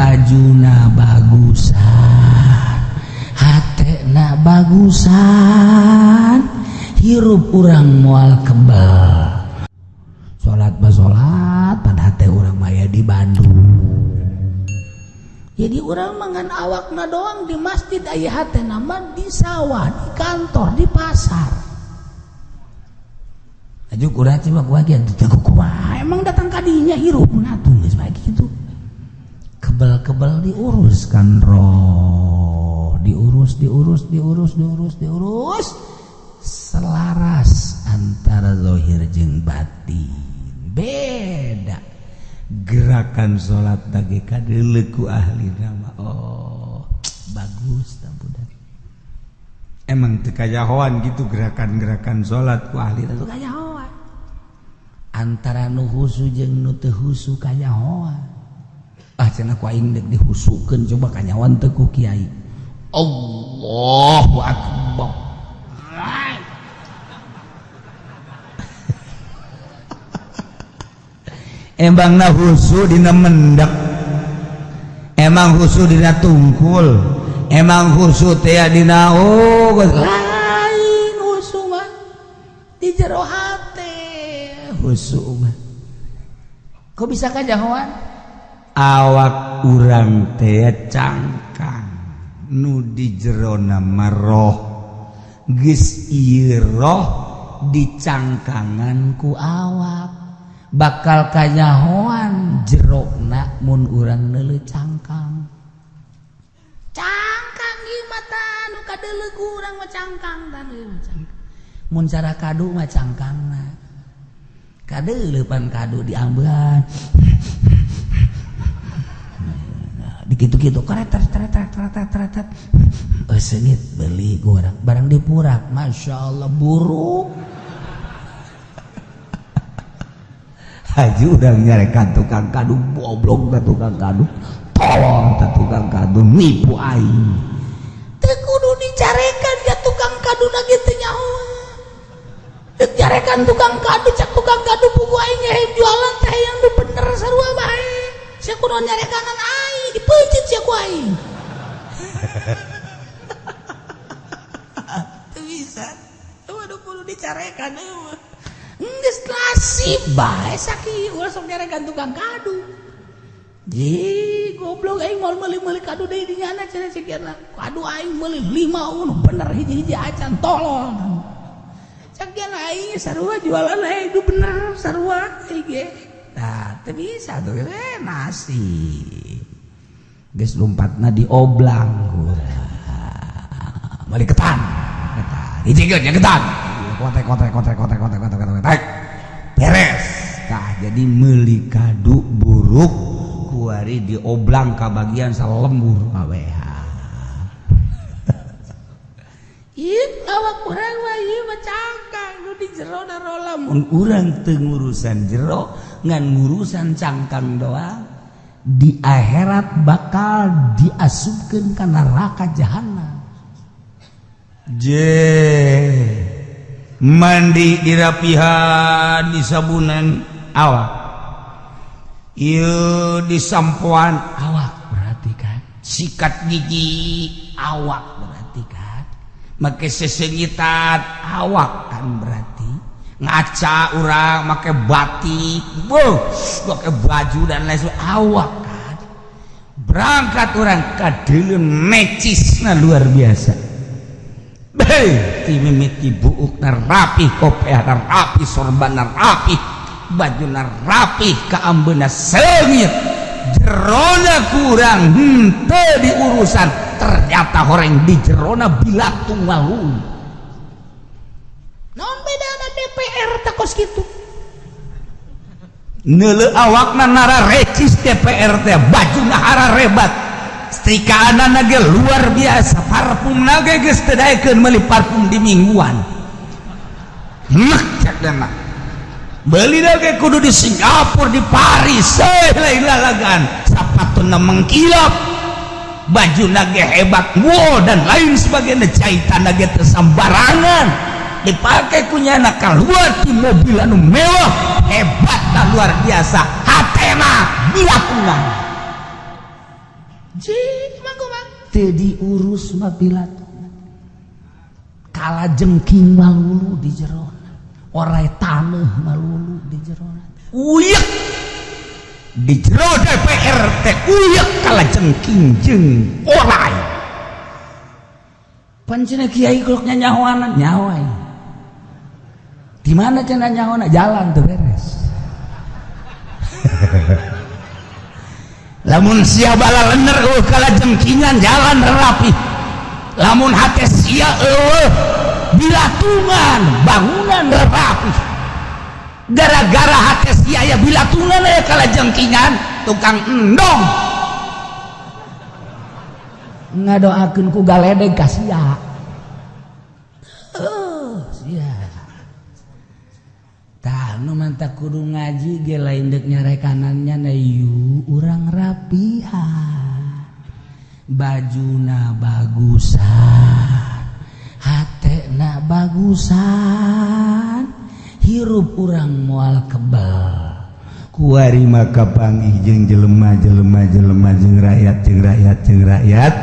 Bajuna bagusan, hatena bagusan, hirup urang moal kebal. Salat basolat pada hate urang maya di Bandung. Jadi urang mangan awakna doang di masjid, aya hatena mah di sawah, di kantor, di pasar. Aju kurang cuma bagian teu kumaha emang datang kadinya hirup atuh geus bae kitu. Kebel-kebel diurus kan roh, diurus diurus diurus diurus diurus selaras antara zahir jeung batin. Beda gerakan salat lagi kadeuleu ku ahli nama. Oh, bagus ta budak. Emang teu kajahoan gitu gerakan-gerakan salat ku ahli teu kajahoan. Antara nu husu jeung nu teu husu kajahoan. Ah cenah ku aing deuk dihusukeun coba kanyawan teu ku kiai. Allahu akbar. Emangna husu dina mendek, emang husu dina tungkul, emang husu teh dina oh lain husu mah di jero hate husu mah. Kok bisa kajahoan? Awak urang teh cangkang nu di jerona mah roh, geus ieu roh dicangkangan ku awak. Bakal kanyahoan jerokna mun urang neuleuh cangkang. Cangkang ieu mah tah nu kadeuleu ku urang mah cangkang tah ieu mah cangkang. Mun cara kadu mah cangkangna. Kadeuleu pan kadu diambean. Dikitu-kitu karetet karetet karetet karetet. Seungit beli ku urang barang dipurak masyaallah buruk. Haji urang nyarekan tukang kadu goblok ta tukang kadu tolong ta tukang kadu nipu aing. Teu kudu dicarekan ya tukang kadu na ge teu nyaho. Teu carekan tukang kadu cak tukang kadu buku aing ge jualan teh yang nu bener sarua bae. Sia kudu nyarekanan aing dipeuncit sia ku aing. Teu bisa. Waduh kudu dicarekan eueuh. Geus nasib bae sakieu ulah sok nyarekan tukang kadu. Ji goblok aing moal meuli-meuli kadu deui di nyana cenah sekian lah. Kadu aing meuli 5 nu bener hiji-hiji acan tolol. Sakian aing sarua jualan aing nu bener sarua aing ge. Tah teu bisa tuh nasib. Geus lompatna dioblang urang. Meuli ketan. Ketan. Hijikeun nya ketan. Kotek kotek kotek kotek kotek kotek kotek beres. Tah jadi meuli kadu buruk kuari dioblang ka bagian salembur kabehan. Ieu awak urang mah ieu mah cangkang nu di jero na rola mun urang teu ngurusan jero ngan ngurusan cangkang doang di akhirat bakal diasupkeun ka neraka jahanam. Je mandi dirapihan disabunan awak ieu disampoan awak berarti kan sikat gigi awak berarti kan make sesengitan awak kan berarti ngaca urang make batik beuh make baju dan lain sebagainya awak kan berangkat urang kadeuleu necisna luar biasa. Hei, ti mimiti buukna rapih, kopeahna rapih, sorbanna rapih, bajuna rapih, kaambeuna seungit, jerona kurang henteu diurusan, ternyata horeng di jerona bilatung malu. Naon bedana DPR teh kos kitu? Neuleuh awakna nara recis DPR teh, bajuna hararebat. Setrikaanana ge luar biasa, parfumna ge geus teu daekeun meuli parfum di mingguan. Nek cek mah. Meuli ge kudu di Singapura, di Paris, heuh lain lalagan. Sapatuna mengkilap, bajuna ge hebat, wow dan lain sebagainya, jahitanna ge teu sambarangan. Dipake ku nyana kaluar ti mobil anu mewah, hebat luar biasa, hatena bilakungan. Ji mangga mang teu diurus mah bilatungan kala jengking malulu di jerona, orai taneuh malulu di jerona, uyek di jero DPR teh uyek kala jengking jeung orai. Pancena kiai kuluknya nyahoanan nyawa di mana cenah nyahoana jalan tuh beres. Lamun sia bala lener eueuh kala jengkingan jalan rapi, lamun hate sia eueuh bilatungan bangunan rapi, gara-gara hate sia ya bilatungan aya kala jengkingan tukang endong ngadoakeun ku galedeg ka sia. Sia tah nu mantak kudu ngaji ge lain deuk nyarekanannya na yu urang rapihan, bajuna bagusan, hatena bagusan, hirup urang moal kebal. Kuari maka panggih jeung jelema-jelema jelema jeung rakyat jeung rakyat jeung rakyat.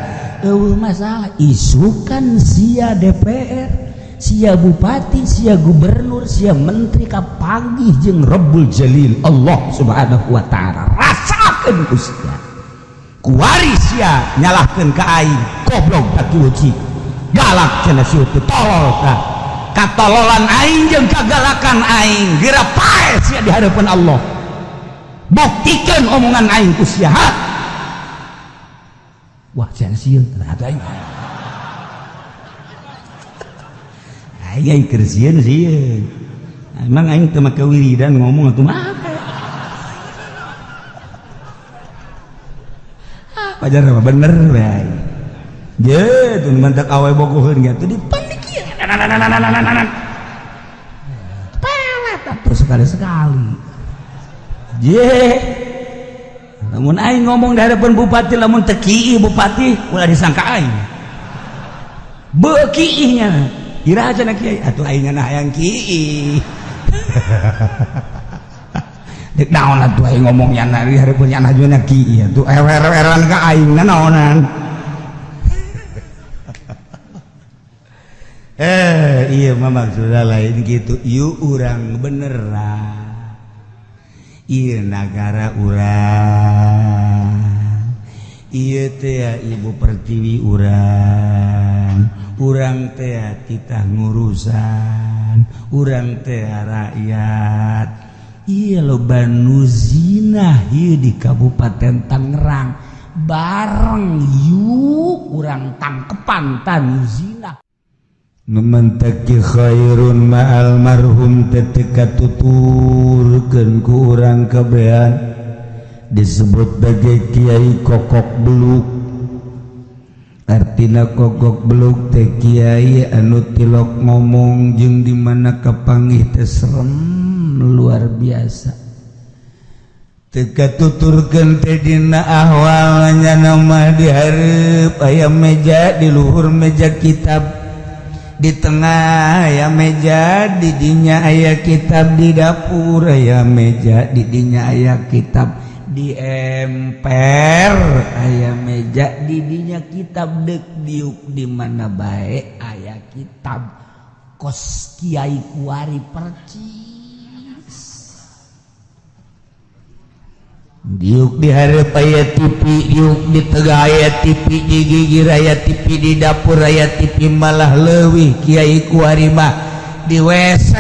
Eueuh masalah isukan sia DPR, sia bupati, sia gubernur, sia menteri kapanggih jeung Rabbul Jalil Allah Subhanahu wa taala. Rasakeun ku sia. Kuari sia nyalahkeun ka aing goblok tak kieu galak cenah sieu teh tolol ka katololan aing jeung kagalakan aing geura pae sia di hadapan Allah. Buktikan omongan aing ku sia. Wah sia sieun ternyata aing. Aing keur sieun sieun. Emang aing teu make wiridan ngomong atuh mah. Pajar mah bener bae. Je tuh mantak awe bogoheun ge atuh dipandikieu. Pelet atuh sekali-sekali. Je lamun aing ngomong di hadapan bupati lamun teu kiih bupati ulah disangka aing. Beukiihnya. Iraha cenah kiai atuh aing na hayang kiih. Dek naon atuh aing ngomong nya di hadapan nya najuna kiih atuh ewer-eweran ka aing na naonan. Iya mah maksudna lain gitu. Ieu urang beneran. Ieu nagara urang, ieu teh ibu pertiwi urang, urang teh titah ngurusan, urang teh rakyat. Ieu loba nu zina ieu di Kabupaten Tangerang bareng yuk urang tangkepan tanu zina. Numenteki khairun ma'al marhum teu katuturkeun ku urang kabehan disebut bagai kiai kokok beluk. Artina kokok beluk teh kiai anu tilok ngomong jeung di mana kapanggih teh serem luar biasa. Teu katuturkeun teh dina ahwalnya nama di hareup aya meja di luhur meja kitab, di tengah aya meja didinya aya kitab, di dapur aya meja didinya aya kitab, di emper aya meja didinya kitab, dek diuk di mana bae aya kitab. Kos kiai kuari percis diuk di hareup aya TV, diuk di tengah aya TV, di gigir aya TV, di dapur aya TV, malah leuwih kiai kuari mah di WC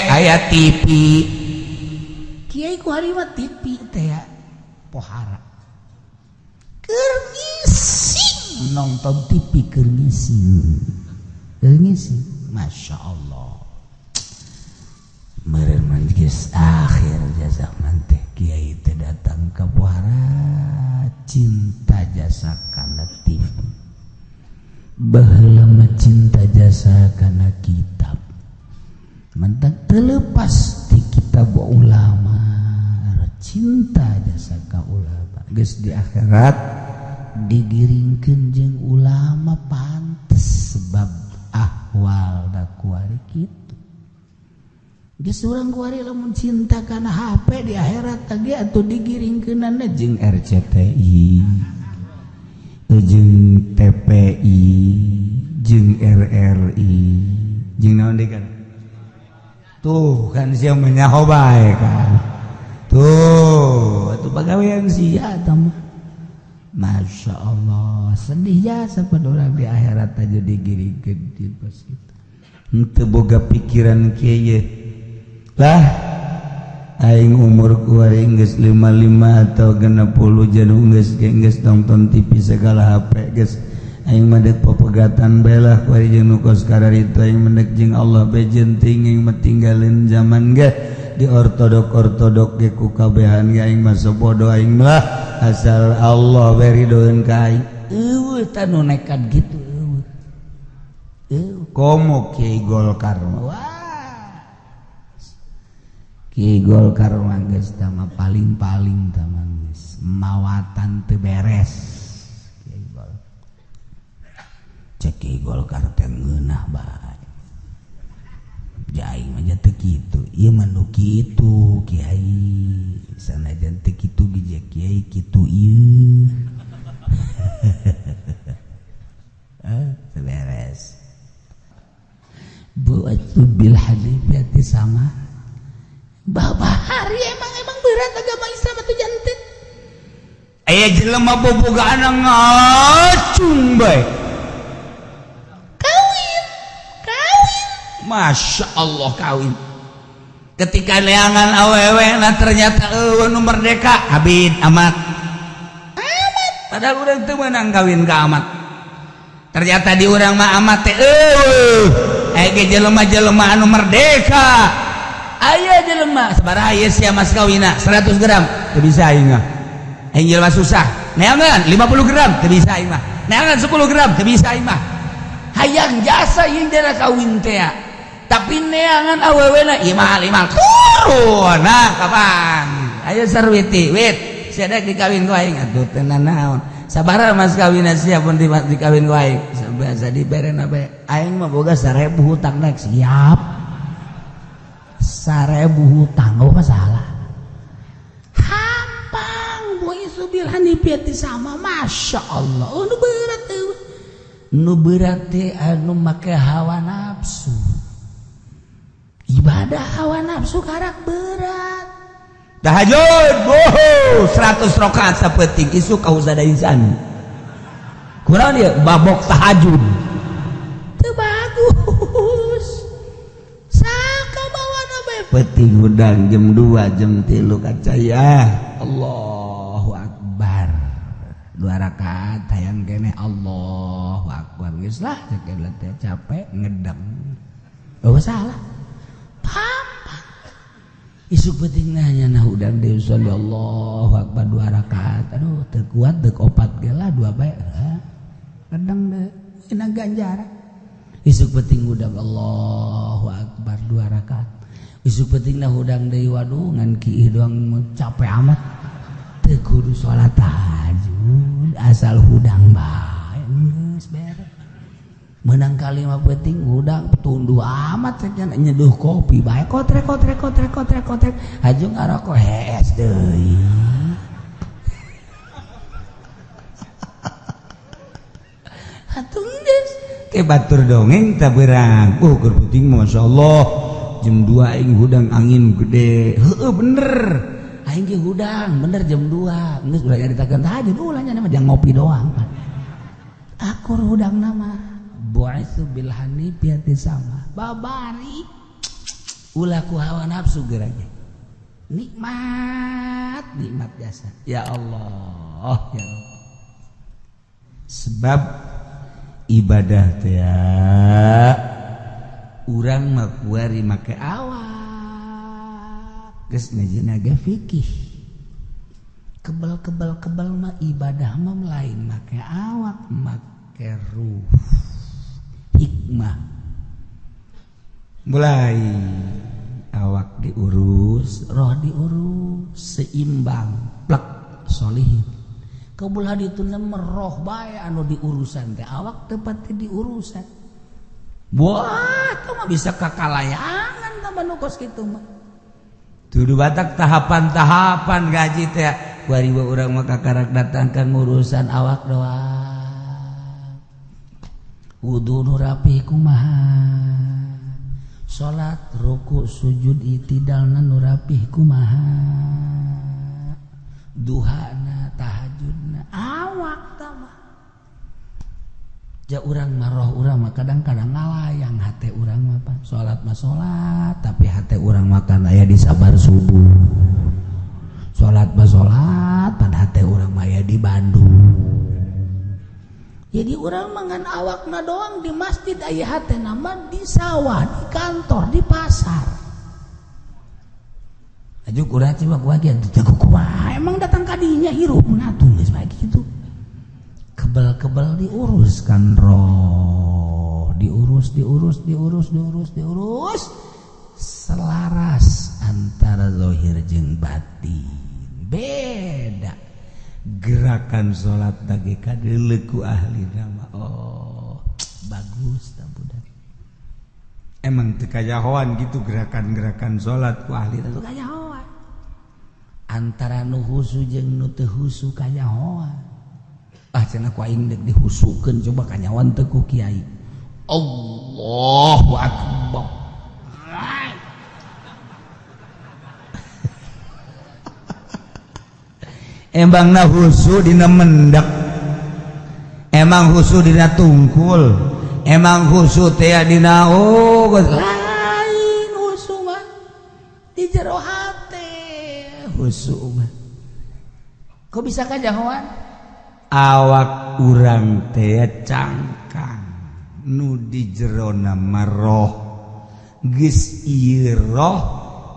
aya TV. Kiai kuari mah TV teh ya pohara keur ngising nonton TV, keur ngising, keur ngising. Masya Allah meureun mah geus akhir zaman teh kiai teh datang ka pohara cinta jasa kana TV, baheula mah cinta jasa kana kitab, mentak terlepas ti kitab ulama, cinta jasa ka ulama geus di akhirat digiringkeun jeung ulama pantes sebab ahwal da kuari kitu. Geus urang kuari lamun cinta kana HP di akhirat tadi atuh digiringkeunana jeung RCTI jeung TPI jeung RRI jeung naon deui kan tuh kan sia mah nyaho bae kan tuh atuh pagawean sia eta mah. Masya Allah sedih jasa pada orang di akhirat aja digiringkeun di pas itu henteu boga pikiran kieu lah aing umur kuari geus 55 atau 60 janu geus geus nonton TV segala HP geus aing mah deuk popegatan bae lah kuari jeung nu kos kararitu aing mah deuk jeung Allah bae jenting aing mah tinggalin zaman ge di ortodok-ortodok ge ku kabehan ge aing mah sobodo aing lah asal Allah bae ridoeun ka aing eueuh tah nu nekat kitu eueuh eueuh komo Kiai Golkar wah Ki Golkar mah geus tah paling-paling tah mah geus mawatan teu beres Kiai Golkar cek Kiai Golkar teh ngeunah bae aing mah teu kitu ieu mah nu kitu kiai sanajan teu kitu ge kiai kitu ieu teu beres buatu bil hanifiyati sama babahari emang berat agama Islam atau jantan aya jelema bobogaan ngacung bae kawin kawin Masya Allah kawin ketika neangan awewe nah ternyata eueuh nu merdeka abid amat amat padahal urang teu meunang kawin ka amat ternyata di urang mah amat teh eueuh aya ge jelema-jelema anu merdeka aya jelema sabaraha ieu sia mas kawina 100 gram teu bisa aing mah aing jelema susah neangan 50 gram teu bisa aing mah neangan 10 gram teu bisa aing mah hayang jasa ieu dina kawin teh tapi neangan awewena ieu mahal ieu mahal turun nah kapan ayo sarwiti wit sia dek dikawin ku aing atuh teu nanaon sabaraha mas kawina sia pun dikawin ku aing biasa diberena bae aing mah boga 1000 hutang nek siap 1000 hutang oh masalah hampang buisu bil hanifiyati sama Masya Allah oh, nu berat eueuh nu berat teh anu make hawa nafsu ibadah hawa nafsu karak berat tahajud boho 100 rakaat sapeuting isuk kauzada insan kurang dia babok tahajud teu bagus saka bawana bae penting hudang jam 2 jam 3 kacaya Allahu Akbar 2 rakaat hayang keneh Allahu Akbar geus lah cek teh capek ngedeng oh salah pampang isuk penting nanya nah hudang deui Allahu Akbar 2 rakaat aduh teu kuat deuk opat ge lah 2 bae ngedeng deui dina ganjaran isuk penting hudang Allahu Akbar 2 rakaat isuk penting nah hudang deui waduh ngan kiih doang capek amat teu kudu salat tahajud asal hudang bae geus beres menang kalima penting hudang tunduh amat cenah nyeduh kopi bae kotrek kotrek kotrek kotrek kotrek haju ngarokok hees deui atuh geus ke batur dongeng tah beurang oh keur penting masyaallah jam 2 aing hudang angin gede heueuh bener aing ge hudang bener jam 2 geus ulah nyaritakeun tahajud ulah nya mah jang ngopi doang akur hudang nama bu'itsu bil hanifiyati sama babari ulah ku hawa nafsu geura ge nikmat nikmat jasa ya Allah ya Allah sebab ibadah teh urang mah kuari make awak geus ngajina ge fikih kebel-kebel kebel mah ibadah mah lain make awak make ruh hikmah mulai awak diurus roh diurus seimbang plek solihin kebelah dituna meroh bae anu diurusan teh awak teu pati diurusan. Wah, teu mah bisa kakalayangan tah mah nu kos kitu mah. Tuduh batak tahapan-tahapan gaji teh kuari urang mah kakarak datang ka ngurusan awak doang. Wudu nu rapi kumaha, salat ruku sujud itidalna nu rapih kumaha, duhana tahajudna awak tama. Ja urang mah roh urang mah kadang-kadang ngalayang hate urang mah pan. Salat mah salat tapi hate urang makan aya di sabar subuh. Salat mah salat pan hate urang mah aya di Bandung. Jadi urang mah ngan awakna doang di masjid aya hatena mah di sawah, di kantor, di pasar. Aju kurang cuma bagian teu kumaha emang datang kadinya hirup atuh geus bae kitu. Kebel-kebel diurus kan roh, diurus diurus diurus diurus diurus selaras antara zahir jeung batin. Beda gerakan salat lagi kadeuleu ku ahli nama. Oh, bagus ta budak. Emang teu kajahoan gitu gerakan-gerakan salat ku ahli teu kajahoan. Antara nu husu jeung nu teu husu kajahoan. Ah cenah ku aing deuk dihusukeun coba kanyawan teu ku kiai. Allahu akbar. Emangna husu dina mendak, emang husu dina tungkul, emang husu teh dina oh lain husu mah di jero hate husu mah. Kok bisa kajahoan? Awak urang teh cangkang nu di jerona mah roh, geus ieu roh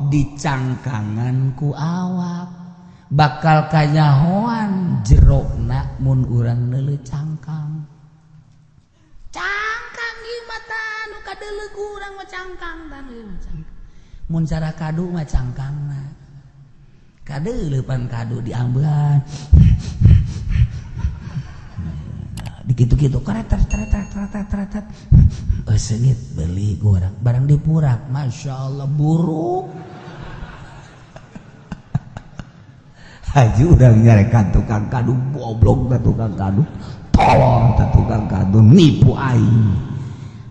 dicangkangan ku awak bakal kanyahoan jerona mun urang neuleuh cangkang. Cangkang ieu mah tah nu kadeuleu ku urang mah cangkang tah ieu mah cangkang. Mun cara kadu mah cangkangna. Kadeuleu pan kadu diambean. Dikitu-kitu karetat karetat karetat karetat. Seungit beli ku urang barang dipurak Masya Allah buruk. Haji urang nyarekan tukang kadu goblok tah tukang kadu tolol tah tukang kadu nipu aing.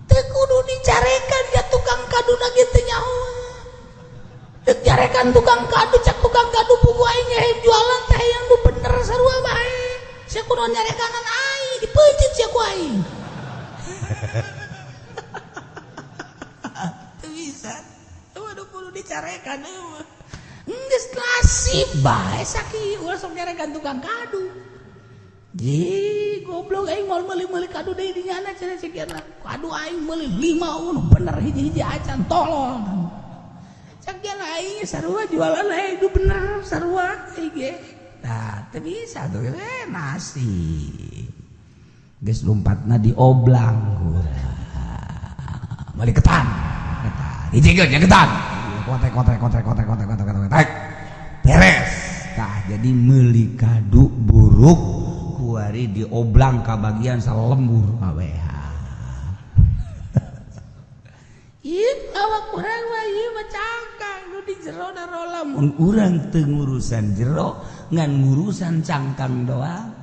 Teu kudu dicarekan ya tukang kadu na ge teu nyaho. Teu carekan tukang kadu cak tukang kadu buku aing ge jualan teh yang nu bener sarua bae. Sia kudu nyarekanan aing dipeuncit sia ku aing. Teu bisa. Waduh kudu dicarekan eueuh. Geus nasib bae sakieu ulah sok nyarekan tukang kadu. Ji goblok aing moal meuli-meuli kadu deui di nyana cenah sekian. Kadu aing meuli 5 nu bener hiji-hiji acan tolol. Sakieu aing sarua jualan aing nu bener sarua aing ge. Tah teu bisa tuh nasib. Geus lompatna dioblang urang. Meuli ketan. Ketan. Hiji ge ketan. Kontek kontek kontek kontek kontek kontek kontek beres. Tah jadi meuli kadu buruk kuari dioblang ka bagian salembur kaweha. Ieu awak urang mah ieu mah cangkang nu di jero na rola mun urang teu ngurusan jero ngan ngurusan cangkang doang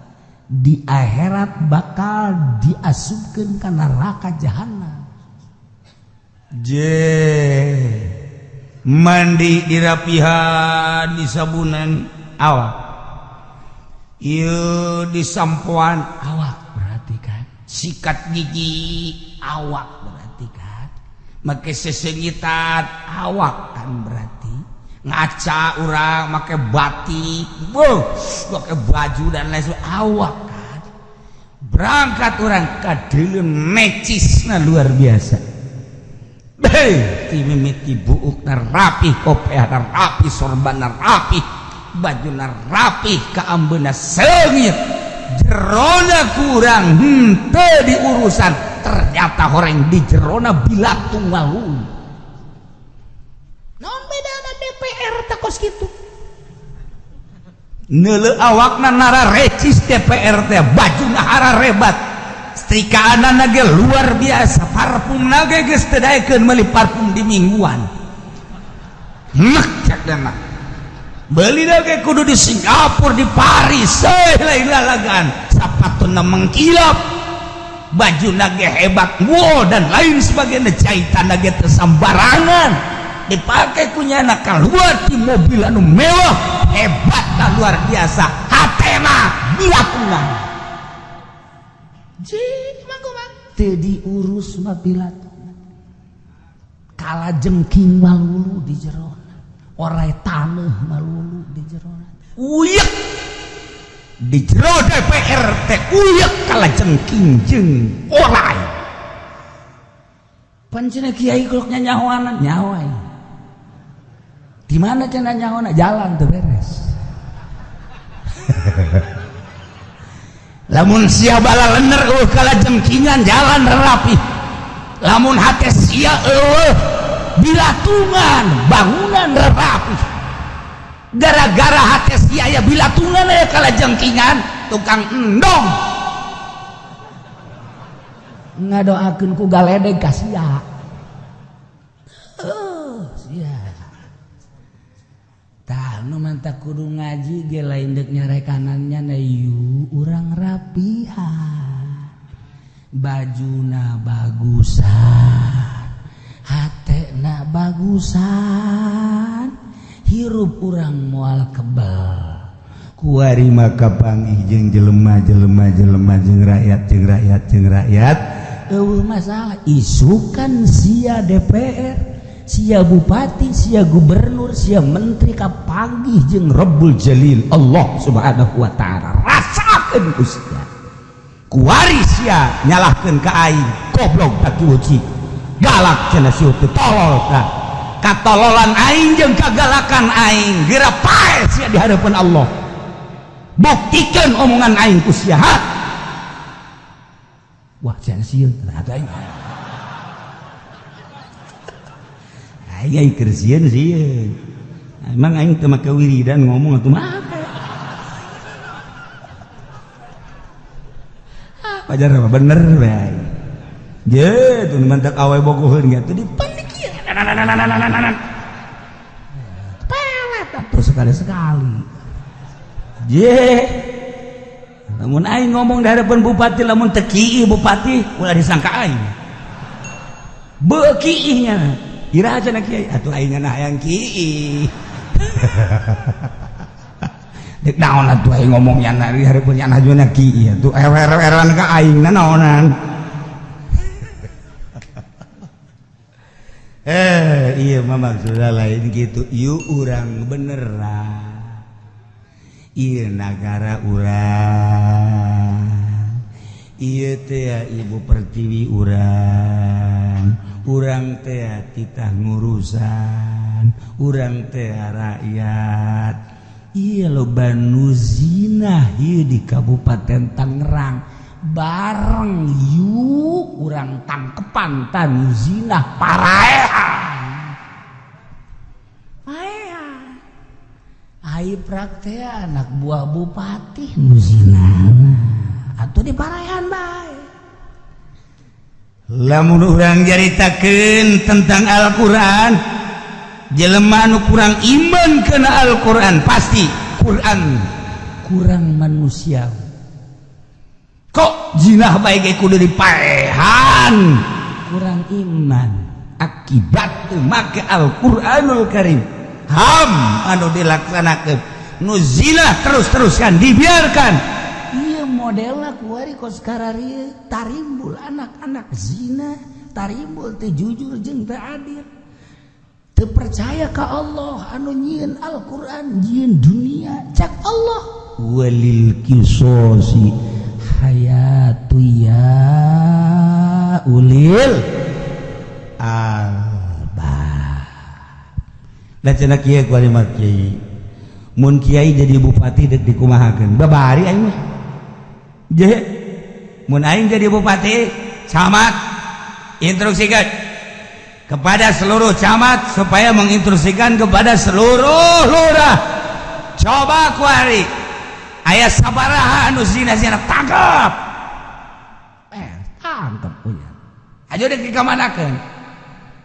di akhirat bakal diasupkeun ka neraka jahanam. Je mandi dirapihan disabunan awak ieu disampoan awak berarti kan sikat gigi awak berarti kan make sesengitan awak kan berarti ngaca urang make batik beuh make baju dan lain sebagainya awak kan berangkat urang kadeuleu necisna luar biasa. Hei, ti mimiti buukna rapih, kopeahna rapih, sorbanna rapih, bajuna rapih, kaambeuna seungit, jerona kurang henteu diurusan, ternyata horeng di jerona bilatung walu. Naon bedana DPR teh kos kitu? Neuleuh awakna nara recis DPR teh, bajuna hararebat. Setrikaanana ge luar biasa, parfumna ge geus teu daekeun meuli parfum di mingguan. Nek cak mah beli lagi kudu di Singapura, di Paris, eh lain lalagan, sapatuna mengkilap, baju nage hebat, wow, dan lain sebagainya, jahitan nage tersambarangan dipakai kunyana, keluar di mobil anu mewah, hebat dan luar biasa, hatena bilatungan. Ji mangga teu diurus mah bilatungan, kala jengking malulu di jerona, orai taneuh malulu di jerona. Uyek di jero DPR teh, uyek kala jengking jeung orai. Pan cenah kiai kuluk nyahoanan nyaho aing. Di mana cenah nyahoana? Jalan teu beres. Lamun sia bala lener eueuh kala jengkingan, jalan rapi. Lamun hate sia eueuh bilatungan, bangunan rapi. Gara-gara hate sia aya bilatungan, aya kala jengkingan, tukang endong ngadoakeun ku galedeg ka sia. Sia tah nu mantak kudu ngaji ge lain deuk nyarekanannya na, yu urang rapihan, bajuna bagusan, hatena bagusan, hirup urang moal kebal. Kuari maka panggih jeung jelema, jelema, jelema jeung rakyat, jeung rakyat, jeung rakyat. Eueuh masalah. Isukan sia DPR, sia bupati, sia gubernur, sia menteri, kapanggih jeung Rabbul Jalil Allah Subhanahu wa taala, rasakeun ku sia. Kuari sia nyalahkeun ka aing, goblok tak kieu, galak cenah, sieu teh tolol. Tah, katololan aing jeung kagalakan aing geura pae sia di hadapan Allah. Buktikan omongan aing ku sia, ha? Wah, cenah sieun atuh aing. Aing aing keur sieun, sieun. Emang aing teu make wiridan ngomong atuh mah. Pajar mah bener bae. Je, tuh mantak awe bogoheun ge atuh dipanik ieu. Pelet atuh sekali-sekali. Je. Lamun aing ngomong di hadapan bupati, lamun teu kiih bupati, ulah disangka aing. Beukiihnya. Iraha cenah kiai? Atuh aing na hayang kiih. Dek naon atuh aing ngomong nya di hadapan nya najuna kiih atuh ewer-eweran ka aing na naonan. Iya mah maksudna lain gitu. Yuk urang beneran. Iya nagara urang. Iya teh ibu pertiwi urang. Urang teh titah ngurusan. Urang teh rakyat. Iya loba nu zina ieu di Kabupaten Tangerang. Bareng yuk urang tangkepan tanu zina paraehan. Paehan. Ai praktek anak buah bupati nu zina. Atuh diparaehan bae. Lamun urang nyaritakeun tentang Al-Qur'an, jelema nu kurang iman kana Al-Qur'an pasti Quran kurang manusia. Kok jinah bae ge kudu dipaehan, kurang iman akibat teu make Al-Qur'anul Karim. Ham anu dilaksanakeun nu zina terus-terusan dibiarkan. Iya modelna kuari kos kararieu tarimbul anak-anak zina, tarimbul teu jujur jeung teu adil, teu percaya ka Allah anu nyieun Al-Qur'an, nyieun dunia. Cak Allah, walil kisosi hayatu ya ulil albab. Da cenah kieu kuari mah kiai, mun kiai jadi bupati deuk dikumahakeun? Babari aing mah. Je, mun aing jadi bupati, camat instruksikan kepada seluruh camat supaya menginstruksikan kepada seluruh lurah. Coba kuari aya sabaraha anu zina-zina, tangkap. Tangkap punya. Aja dek dikamanakeun?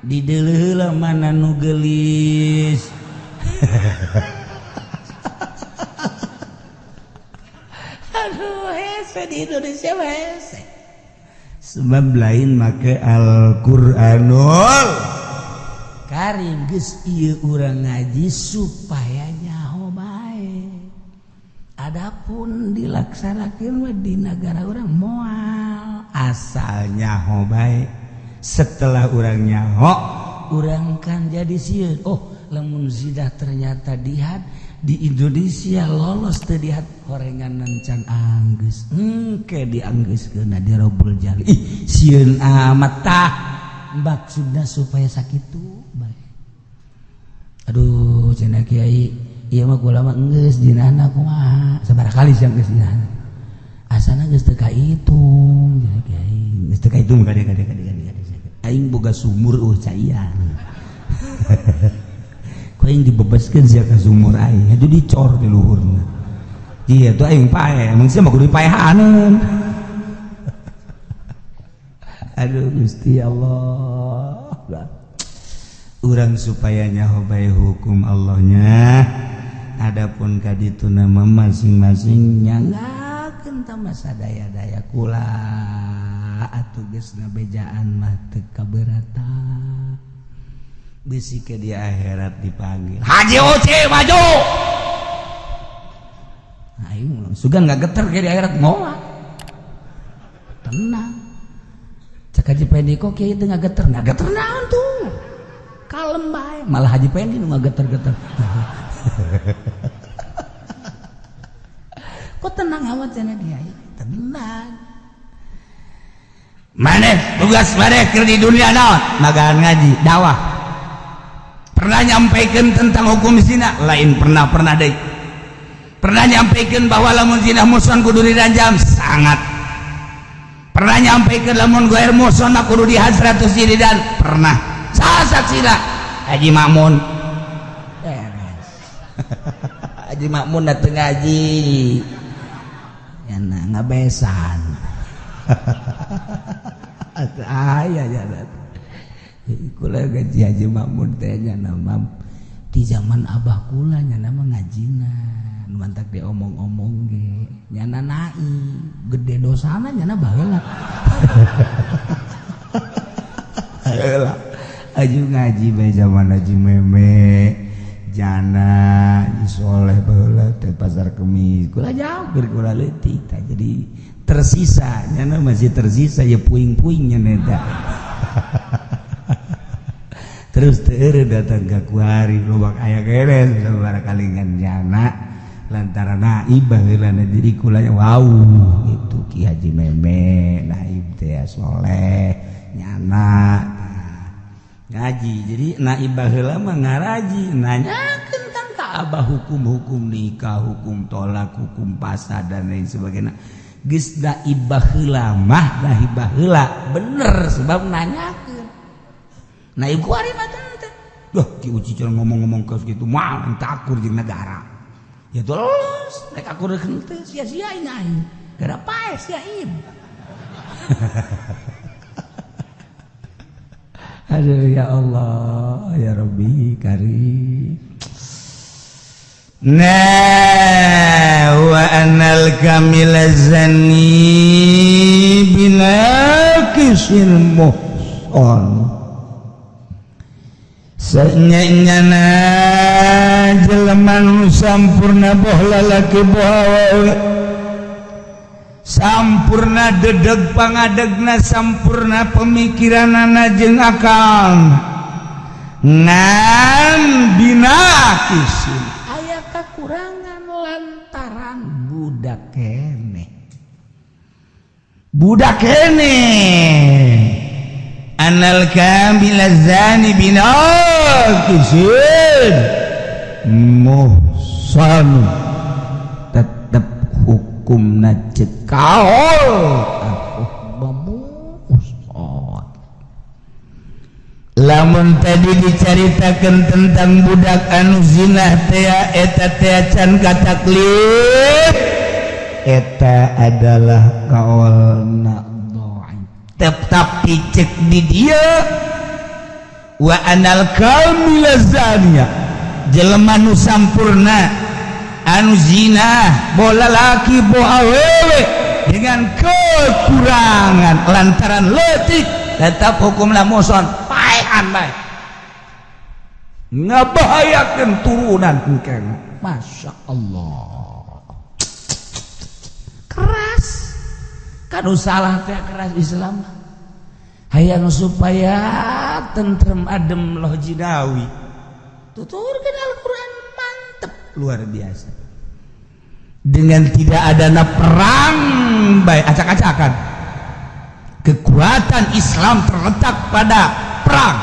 Dideuleu heula mana nu geulis. Aduh, hese di Indonesia mah hese. Sebab lain make Al-Qur'anul Karim geus ieu urang ngaji supaya nyaho bae. Adapun dilaksanakeun mah di nagara urang moal asal nyaho bae. Setelah urang nyaho, urang kan jadi sieun. Oh, lamun zina ternyata dihad di Indonesia lolos teu dihad horengan can anggeus. Engke dianggeuskeun di Robul Jali. Ih, sieun amat tah. Maksudna supaya sakitu bae. Aduh, cenah kiai, ieu mah kula mah geus dinahna kumaha? Sabaraha kali sia geus dinahna? Asana geus teu kahitung, cenah kiai. Geus teu kahitung kade kade kade kade. Aing boga sumur eueuh caian. Ku aing dibebaskeun sia ka sumur aing, atuh dicor di luhurna. Iya tuh aing pae, emang sia mah kudu dipaehaneun. Aduh Gusti Allah. Urang supaya nyaho bae hukum Allahnya. Adapun kaditu nama masing-masing nyanggakeun ta masa daya-daya kula atuh geus ngabejaan mah teu kaberatan. Bisi ke di akhirat dipanggil Haji Oce maju. Aing sugan nggak geter ke di akhirat moal. Tenang. Cek Haji Pendi kok kiai teu ngageter, ngageter naon tuh? Kalem bae, malah Haji Pendi nu ngageter-geter. Kok tenang amat cenah kiai? Tenang. Maneh tugas maneh keur di dunia naon? Magaan ngaji, dakwah. Pernah nyampaikan tentang hukum zina? Lain pernah-pernah deui. Pernah nyampaikan bahwa lamun zina muson kudu diranjam? Sangat. Pernah nyampaikan lamun goer muson kudu dihad 100 jilidan? Pernah. Saha saksina? Haji Makmun. Beres. Haji Makmun dateng ngaji. Nyana ngabesan. Aya ya. Kula gaji Haji Makmun teh nyana mah di zaman abah kula nyana mah ngajina. Mantak diomong-omong ge nyana naib gede dosana nyana baheula. Baheula aju ngaji bae zaman Haji Meme jana Haji Soleh baheula teh pasar Kemis kula jauh keur kula leutik tah jadi tersisa nyana masih tersisa ya puing-puing nyana eta. Terus teu datang ka kuari lobak aya keneh sabaraha kali ngan nyana lantaran naib baheula jadi kulanya wow gitu Ki Haji Meme naib teh soleh nyana ngaji jadi naib baheula mah ngaraji nanyakeun kan ka abah hukum-hukum nikah, hukum tolak, hukum pasah dan lain sebagainya. Geus naib baheula mah naib baheula bener sebab nanyakeun naib kuari mah teh. Duh Ki Uci ngomong-ngomong kaos kitu moal takur jeung negara. Ya terus, rek aku rek henteu sia-sia aing. Gara pae sia im. Aduh ya Allah, ya Rabbi karim. Nah, wa anal kamila zani binaqisil muhson. Sanyana jelema nu sampurna boh lalaki boh awewe sampurna dedeg pangadegna sampurna pemikiranana jeung akal ngan binaqisin aya kakurangan lantaran budak keneh budak keneh anal kamila zani binaqisin muhsan tetep hukumna cekaol muhsan. Lamun tadi dicaritakeun tentang budak anu zina teh eta teh can kataklif eta adalah kaolna tetapi cek di dia Wa anal kamila zania, jelema nu sampurna anu zina, bola laki bo awewe dengan kekurangan lantaran letik, tetap hukumna muhson, paehan bae, ngabahayakeun turunan engkena. Masya Allah, Keras kan salah teh, keras Islam, hayang supaya tentrem adem loh jinawi. Tuturkan Al-Quran, mantep. Luar biasa. Dengan tidak adana perang baik acak-acakan, kekuatan Islam terletak pada perang.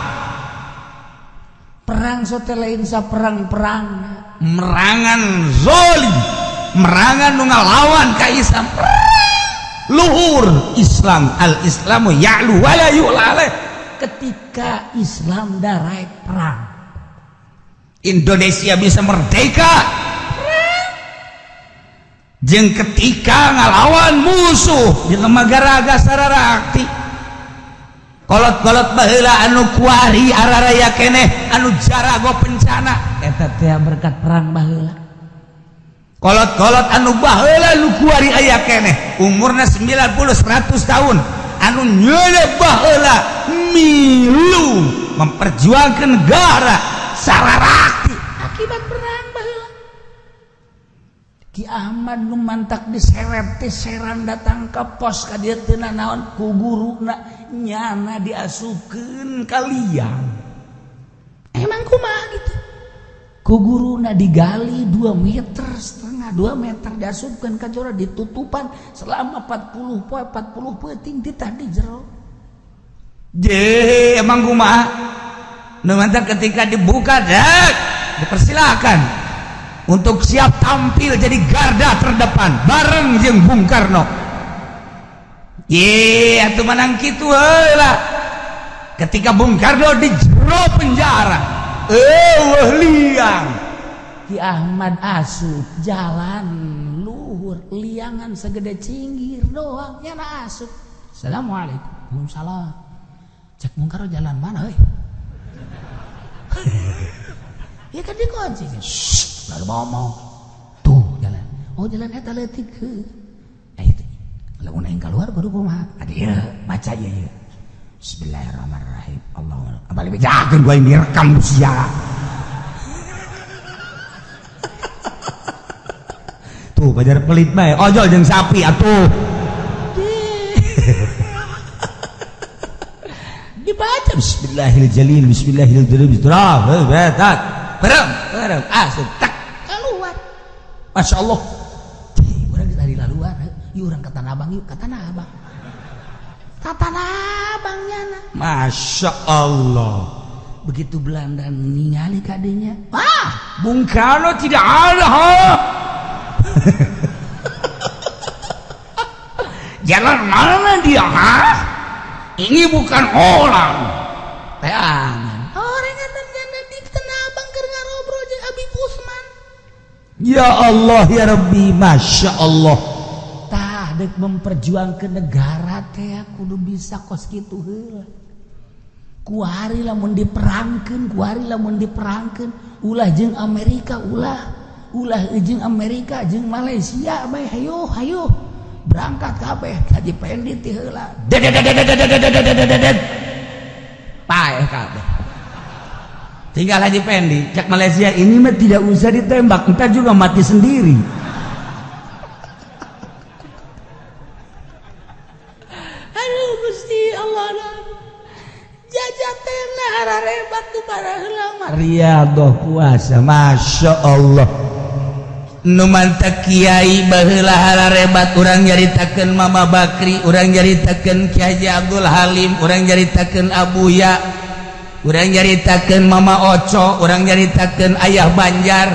Perang sote lain sa perang-perang. Merangan zolim, merangan nu ngalawan ka Islam. Luhur Islam, al Islamu ya'lu wala yu'la alaih. Ketika Islam daraek perang. Indonesia bisa merdeka jeung ketika ngalawan musuh di lembaga sararakti. Kolot-kolot baheula anu kuari araraya keneh, anu jarago pencana eta teh berkat perang baheula. Kolot-kolot anu baheula nu kuari aya keneh umurna 90 100 tahun, anu nyeule baheula milu memperjuangkan negara sararakti. Akibat perang baheula. Ki Ahmad nu mantak diseret teh seran datang ke pos ka dieu teu naon ku guruna, nyana diasupkeun ka liang. Emang kumaha gitu, ku guruna digali 2 meter setengah, 2 meter, diasupkeun ka jero, ditutupan selama 40 poe 40 peuting, ditah di jero. Je, emang kumaha nu mantak ketika dibuka dek dipersilakan untuk siap tampil jadi garda terdepan bareng jeung Bung Karno. Ye, atuh menang kitu heula. Ketika Bung Karno di jero penjara, eueuh liang. Ki Ahmad asup jalan luhur, liangan segede cinggir doang, nyana asup. Assalamualaikum. Waalaikumsalam. Cek Bung Karno, jalan mana euy? Ya kan dikunci. Shh, baru ngomong. Tuh jalan. Oh, jalan eta leutik heuh. Nah itu. Lamun aing keluar kudu kumaha? Adi baca ieu ieu. Bismillahirrahmanirrahim. Allahu akbar. Balik bejakeun gua yang direkam sia. Tuh pajar pelit bae. Ojol jeung sapi atuh. Dibaca. Bismillahirrahmanirrahim. Bismillahirrahmanirrahim. Berem, berem, asup tak keluar. Masya Allah. Urang dari laluan, yuk urang ke Tanah Abang yuk, ke Tanah Abang. Ke Tanah Abang nyana. Masya Allah. Begitu Belanda ningali kadinya, wah, Bung Karno tidak ada, ha? Jalan mana dia, ha? Ini bukan orang. Teangan. Orang nyana di Tanah Abang keur ngarobrol jeung Habib Usman. Ya Allah ya Rabbi, Masya Allah. Tah dek memperjuangkan negara teh kudu bisa kos kitu heula. Kuari lamun diperangkeun, kuari lamun diperangkeun, ulah jeung Amerika, ulah ulah jeung Amerika jeung Malaysia bae, hayo hayo berangkat kabeh Haji Pendi ti heula. Dedet paeh kabeh. Tinggal Haji Pendi, cek Malaysia ini mah tidak usah ditembak, entar juga mati sendiri. Aduh Gusti Allah, jajatena hararebat tu baheula mah. Riyadhah puasa, Masya Allah. Nu mantak kiai baheula hararebat, urang nyaritakeun Mama Bakri, urang nyaritakeun Ki Haji Abdul Halim, urang nyaritakeun Abuya, urang nyaritakeun Mama Oco, urang nyaritakeun Ayah Banjar,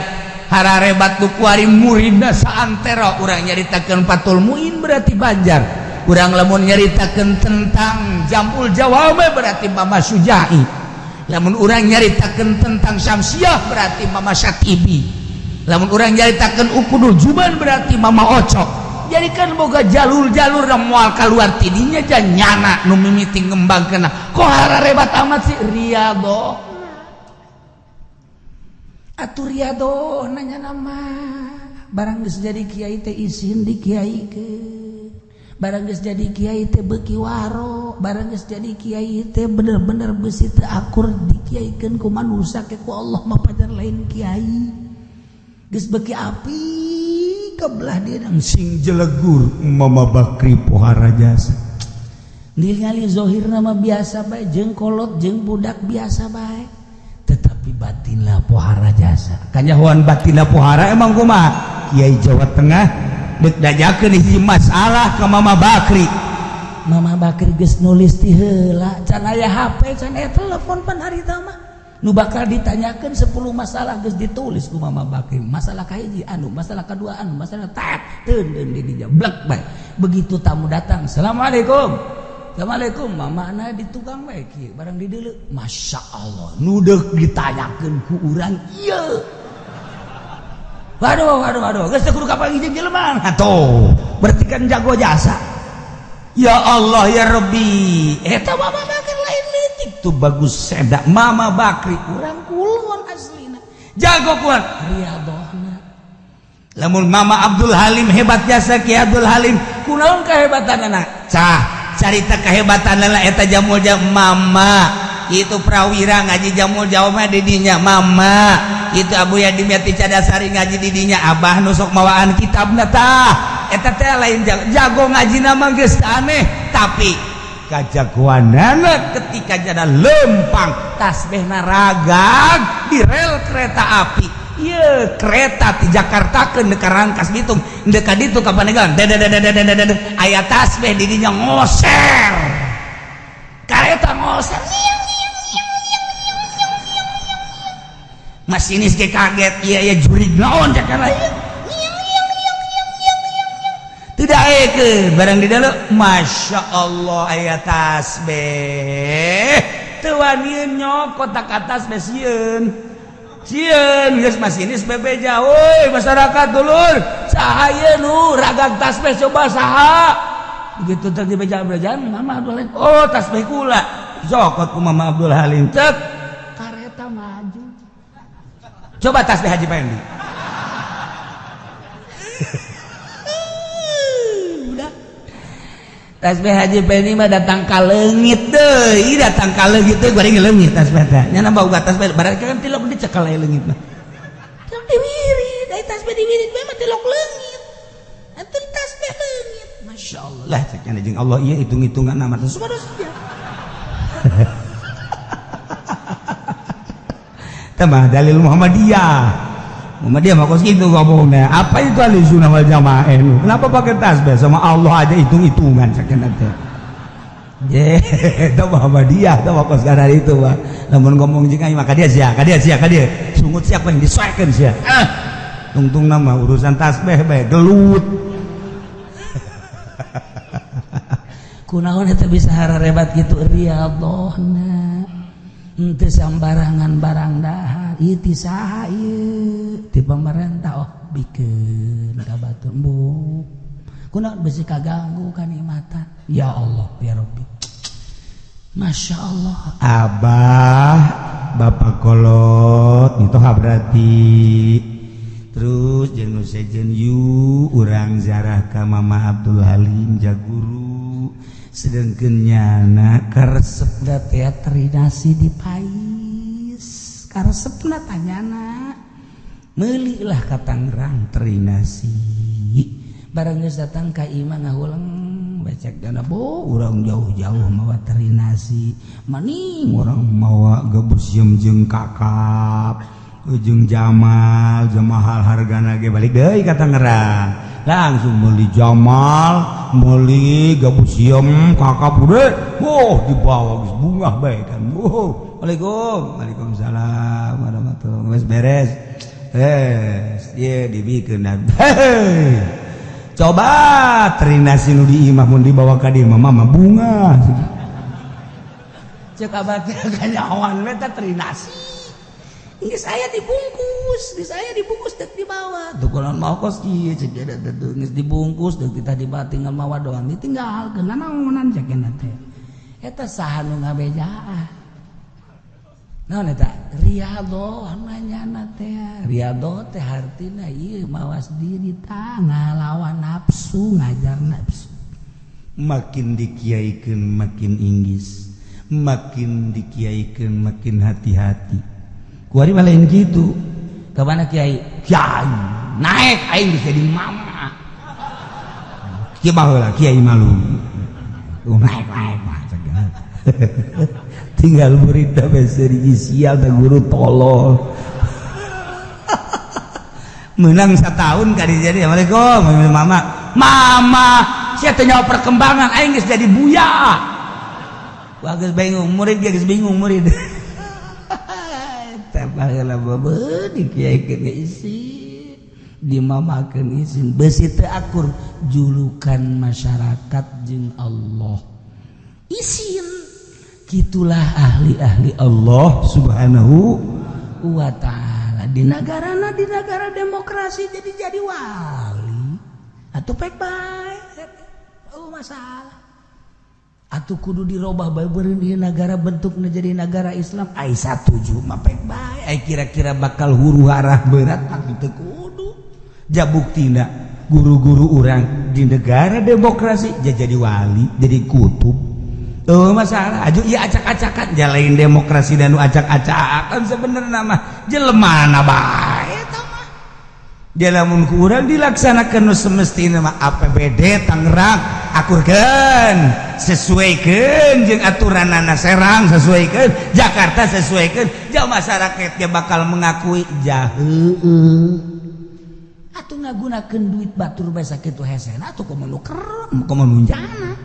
hararebat nu kuari muridna saantero, urang nyaritakeun Fathul Muin berarti Banjar. Urang lamun nyaritakeun tentang Jamul Jawame berarti Mama Sujai. Lamun urang nyaritakeun tentang Syamsiah berarti Mama Syatibi. Lamun urang nyaritakeun Ukudul Juban berarti Mama Oco. Jadi kan boga jalur-jalur dan moal keluar tidinya nyana nu mimiti ngembangkeun. Kok hararebat amat sih riyadhoh. Atuh riyadhoh nanya nama barang geus jadi kiai teh isin di kiaikeun. Barang geus jadi kiai teh beuki waro, barang geus jadi kiai teh bener-bener beusi teu akur dikiaikeun ku manusia ke ku Allah mah pajar lain kiai. Geus beuki api kebelah dia sing jelegur Mama Bakri pohara jasa. Ningali zohir nama biasa bae jeung kolot jeung budak biasa bae, tetapi batinlah pohara jasa. Kanyahoan batinlah pohara emang kumaha? Kiai Jawa Tengah deuk dajakeun hiji masalah ka Mama Bakri. Mama Bakri geus nulis ti heula, can aya HP, can aya telepon pan harita mah. Nu bakal ditanyakan 10 masalah geus ditulis ku Mama Bakri. Masalah kahiji anu, masalah kedua anu, masalah tak teun di dinya blek bae. Begitu tamu datang, "Assalamualaikum." "Assalamualaikum." Mama na di tukang bae kieu barang dideuleu. Masya Allah, nu deuk ditanyakeun ku urang ieu. Waduh, waduh, waduh, geus teu kudu kapanggih jeung jelema. Atuh, berarti kan jago jasa. Ya Allah ya Rabbi, eta Mama Bakri lain leutik tuh bagus sedak Mama Bakri urang kulon aslina. Jago kuat riyadhohna. Lamun Mama Abdul Halim hebat jasa Ki Abdul Halim, kunaon kehebatanana? Cah, carita kehebatanana eta jamul jam Mama. Itu prawira ngaji jamul jawab didinya Mama. Itu Abu Yadi Cadasari ngaji didinya Abah nusok mawaan kitabna tah. Eta teh lain jago, jago ngaji nama geus aneh, tapi kajagoanana ketika jada lempang tasbihna ragag di rel kereta api. Ieu kereta di Jakarta ke Rangkas Bitung dekat ditu ka Pandeglang, aya tasbih didinya ngoser kareta ngoser. Masinis ge kaget, iya iya jurig naon cek kana ieu. Tidak eke barang di dalam, Masya Allah aya tasbih. Teu wani nyokot ka tasbih sieun. Sieun geus masinis bebeja, "Woi masyarakat dulur, saha ieu nu ragag tasbih coba saha?" Begitu tadi beja-bejaan Mama Abdul Halim, "Oh tasbih kula." Jokot ku Mama Abdul Halim, cek kareta maju. Coba tasbih Haji Pendi. Udah. Tasbih Haji Pendi mah datang ka leungit deui, datang ka leungit deui bari leungit tasbih teh. Nya nambah uga tasbih barang kan tilok dicekal aya leungit mah. Tilok diwirid, ai tasbih diwirid mah tilok leungit. Atuh tasbih leungit. Masya Allah. Lah cek nya jeung Allah ieu hitung-hitungan amat subhanallah. Tambah dalil Muhammadiyah. Muhammadiyah mah kos gitu ngomongnya. Apa itu ahli sunnah wal jamaah nu? Kenapa pakai tasbih sama Allah aja hitung-hitungan sakieu teh. Ye, itu Muhammadiyah itu mah kos gara itu mah. Lamun ngomong jeung aing mah ka dia sia, ka dia sia, ka dia. Sungut siapa yang disoekeun sia. Ah. Tungtung nama urusan tasbih bae gelut. Kunaon eta bisa hararebat kitu riyadhohna. Henteu sambarangan barang dahar ieu ti saha ieu ti pamarentah oh bikeun ka batur embung kunaon bisi kaganggu kanikmatan ya Allah ya Rabbi Masya Allah Abah Bapak kolot itu berarti terus jeung nu sejen yu urang ziarah ka Mama Abdul Halim jaguru sedangkan nyana karesepna teh terinasi di pais karesepna tanyana meulilah ka Tangerang terinasi barang geus datang ka imah ngahuleng becek dana bo urang jauh-jauh mawa terinasi maning urang mawa gabus jeung kakap ujung Jamal jamahal hargana ge balik deui ka Tangerang langsung beli Jamal beli gabus siem kakap udah oh dibawa geus bungah bae kan. Oh Waalaikum waalaikumsalam warahmatullahi geus beres ye dibikeun. Coba terinasi nu di imah mun dibawa ka dieu mah mama bunga cek abah teh kanyahoan we teh terinasi. Geus aya dibungkus, geus aya dibungkus deuk dibawa. Tuh kalau mau kos ieu cek dia teh geus dibungkus deuk kita dibawa tinggal mawa doang ditinggalkeun nanaonan cek teh. Eta saha nu ngabejaan? Naon eta? Riyadhah nanyana teh. Riyadhah teh hartina ieu mawas diri tah ngalawan nafsu, ngajar nafsu. Makin dikiaikeun makin inggis, makin dikiaikeun makin hati-hati. Kuari mah lain kitu. Ka mana kiai? Kiai naik aing geus jadi mama. Kieu baheula kiai malu. Naik naik mah tinggal murid beseri sial teh guru tolol. Menang setahun kali jadi assalamualaikum mama. Mama, sia teh nyawa perkembangan aing geus jadi buya. Wah geus bingung murid geus bingung murid. Teh baheula babe dikiaikeun ge isin, dimamakeun isin, beusi teu akur julukan masyarakat jeung Allah. Isin gitulah ahli-ahli Allah Subhanahu wa ta'ala di negarana, di negara demokrasi jadi wali atau pek bae oh masalah atau kudu dirobah bae beureun ieu negara bentukna jadi negara Islam ai satuju mah pek bae ai kira-kira bakal huru hara berat tapi teu kudu ja buktina guru-guru urang di negara demokrasi jadi wali jadi kutub. Oh masalah aju ieu acak-acakan jalain demokrasi dan nu acak-acakan sebenarnya mah jelema bae eta mah. Lamun ku urang dilaksanakan nu semestina mah APBD Tangerang akurkeun, sesuaikeun jeung aturanana, Serang sesuaikeun, Jakarta sesuaikeun, jauh masyarakat dia bakal mengakui jaheueuh. Atuh ngagunakeun duit batur bae sakitu hesena atuh komo nu kerem komo nu nyana.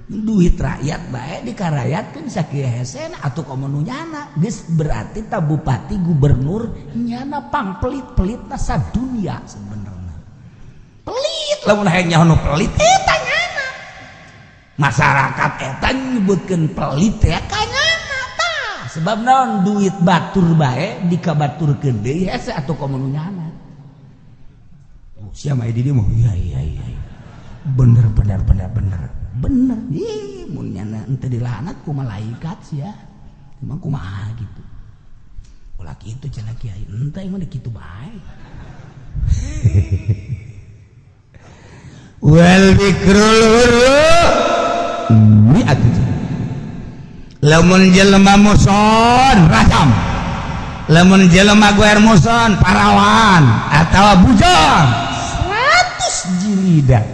Duit rakyat bae dikarayatkeun sakieu hesena atuh komo nu nyana. Geus berarti ta bupati gubernur nyana pangpelit-pelitna sadunia sebenarnya. Pelit lamun hayang nyaho nu pelit eta nyana. Masyarakat eta nyebutkeun pelit ya ka nyana tah. Sebab naon duit batur bae dikabaturkeun deui hese atuh komo nu nyana. Oh, sia mah di dieu mah iya iya iya. Bener bener bener bener. Bener ih mun nyana henteu dilaknat ku malaikat sia. Emang kumaha gitu. Ulah kitu cenah kiai, henteu emang kitu bae. Wal bikrul hurru mi'atu. Lamun jelema muson rajam. Lamun jelema goer muson parawan atawa bujang 100 jilidan.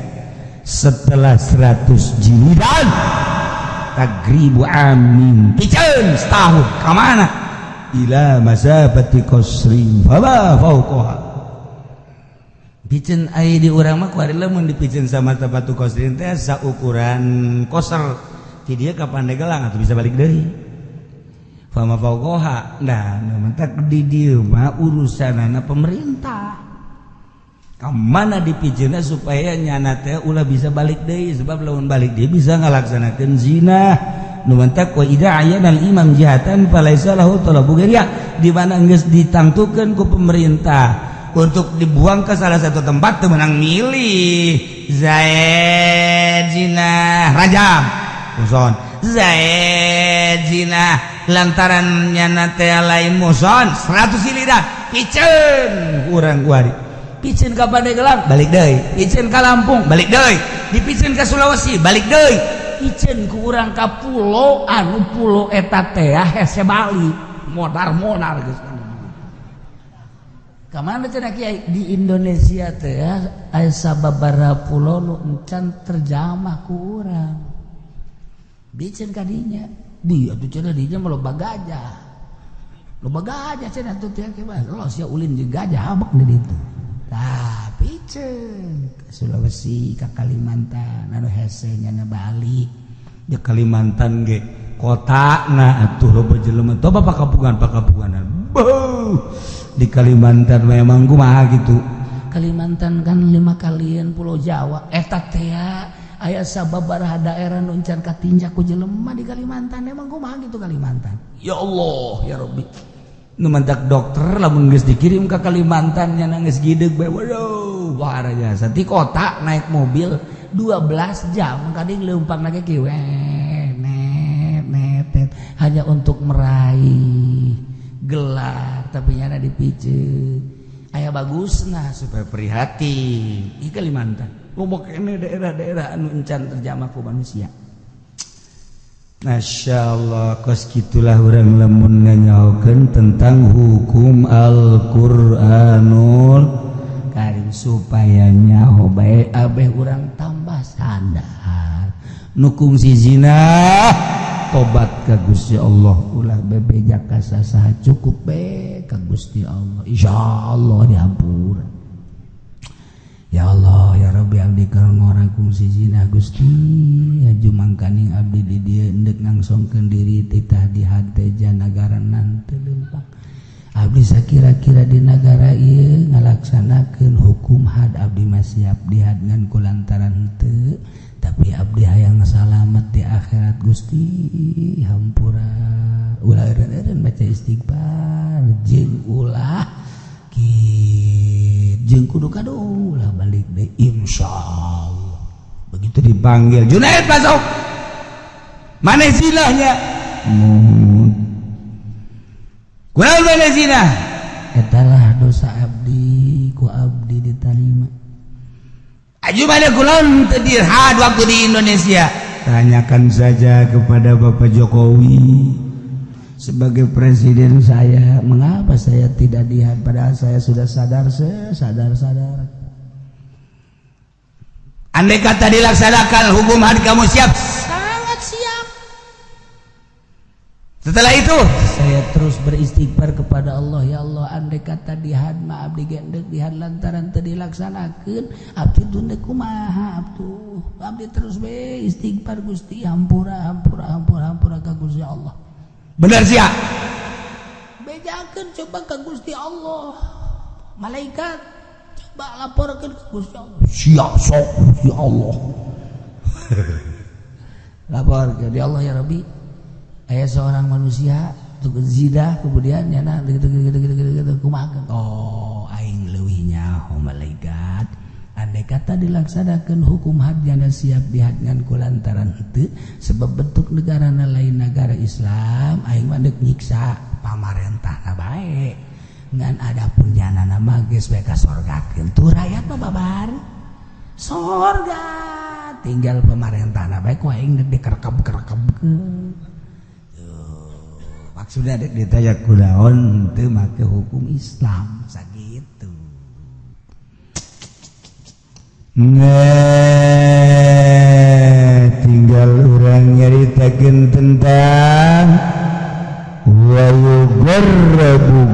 Setelah 100 jilidan tagribu amin piceun setahun ka mana ila masafati qasrin fama fauqaha. Piceun ai di urang mah kuari lamun dipiceun sama sepatu qasrin teh saukuran koser ti dieu ka Pandeglang atuh bisa balik deui fama fauqaha. Nah mentak di dieu mah urusanana pemerintah mana dipijeuna supaya nyana teh ulah bisa balik deui sebab lamun balik deui bisa ngalaksanakeun zina. Nu mantak wa idza ayyana al-imam jihatan falaisa lahu talabu ghairiha, di mana geus ditangtukeun ku pemerintah untuk dibuang ke salah satu tempat teu meunang milih Zaid zina rajam muson Zaid zina lantaran nyana teh lain muson 100 siliran piceun urang kuari Piceun ka Pandeglang balik deui, piceun ka Lampung balik deui, dipiceun ka Sulawesi balik deui, piceun ku urang ka pulo anu pulo eta teh hese Bali modar-modar geus. Ka mana cenah kiai di Indonesia teh aya sababaraha pulo nu encan terjamah ku urang. Piceun ka dinya, di atuh cenah dinya mah loba gajah. Loba gajah cenah atuh teh kieu mah sia ulin jeung gajah habek di ditu. Tah piceun ke Sulawesi ka Kalimantan anu hese nyana Bali di Kalimantan ge kotana atuh loba jelema toba pakampungan-pakampunganan. Beuh di Kalimantan memang kumaha gitu. Kalimantan kan 5 kalian pulau Jawa eta teh aya sababaraha daerah nu encan katinjak ku jelema di Kalimantan emang kumaha gitu Kalimantan. Ya Allah ya Rabbi. Nu mantak dokter lamun geus dikirim ka Kalimantan nya geus gideg bae, waduh, luar biasa. Di kota naik mobil 12 jam kadang leumpang lagi kieu net net net, hanya untuk meraih gelar, tapi nyana dipiceun aya bagusna supaya prihatin di Kalimantan. Loba keneh daerah-daerah anu encan terjamah ku manusia. Masya Allah, kos gitulah urang lamun nganyahokeun tentang hukum Al-Qur'anul Karim supaya nyaho bae abeh urang tambah sadar nu kungsi zina tobat ka Gusti Allah, ulah bebeja ka sasaha, cukup be ka Gusti Allah, insyaallah dihampura. Ya Allah, ya Rabbi, abdi keur ngora kungsi zina, Gusti, aju mangkaning abdi di dieu endek ngangsongkeun diri titah di hate nagara teu leumpang. Abdi sakira-kira di nagara ieu ngalaksanakeun hukum had, abdi mah siap dihad ngan kulantaran henteu, tapi abdi hayang salamet di akhirat, Gusti, hampura. Ulah eureun-eureun baca istighfar jeung ulah jeung kudu kado ulah balik deh, insyaallah. Begitu dipanggil, "Junaid, masuk, mana zinahnya?" Mun kurang mana zina etalah dosa abdi, ku abdi diterima. Aju mana kulon teu dirhad waktu di Indonesia? Tanyakan saja kepada Bapak Jokowi sebagai presiden saya, mengapa saya tidak dihad padahal saya sudah sadar, sadar-sadar. Andai kata dilaksanakan hukum had, kamu siap? Sangat siap. Setelah itu saya terus beristighfar kepada Allah, ya Allah, andai kata dihad mah abdi gendek dihad lantaran teu dilaksanakeun, abdi teu kumaha abdu. Abdi terus be istighfar, Gusti, hampura, hampura, hampura, hampura ka Gusti Allah. Benar siap. Bejakeun coba ke Gusti Allah, malaikat coba laporkeun ke Gusti Allah. Siap sok ya Allah. Lapor ke ya Allah, ya Rabbi, aya seorang manusia tuh zina, kemudian nyana gitu gitu gitu gitu gitu, kumaha? Oh, aing leuwih nyaho malaikat, andai kata dilaksanakan hukum had jana siap dihad ngan kulantaran henteu, sebab bentuk negara lain negara Islam, aing mah deuk nyiksa pamarentahna bae, ngan adapun jana mah geus bae ka sorgakeun tuh, rakyat mah babar sorga, tinggal pemarentahna bae ku aing deuk dikerkeb-kerkebkeun. Maksudnya dek ditanya kunaon teu make hukum Islam sakitu. Nah, tinggal urang nyaritakeun tentang wa yugarrabu.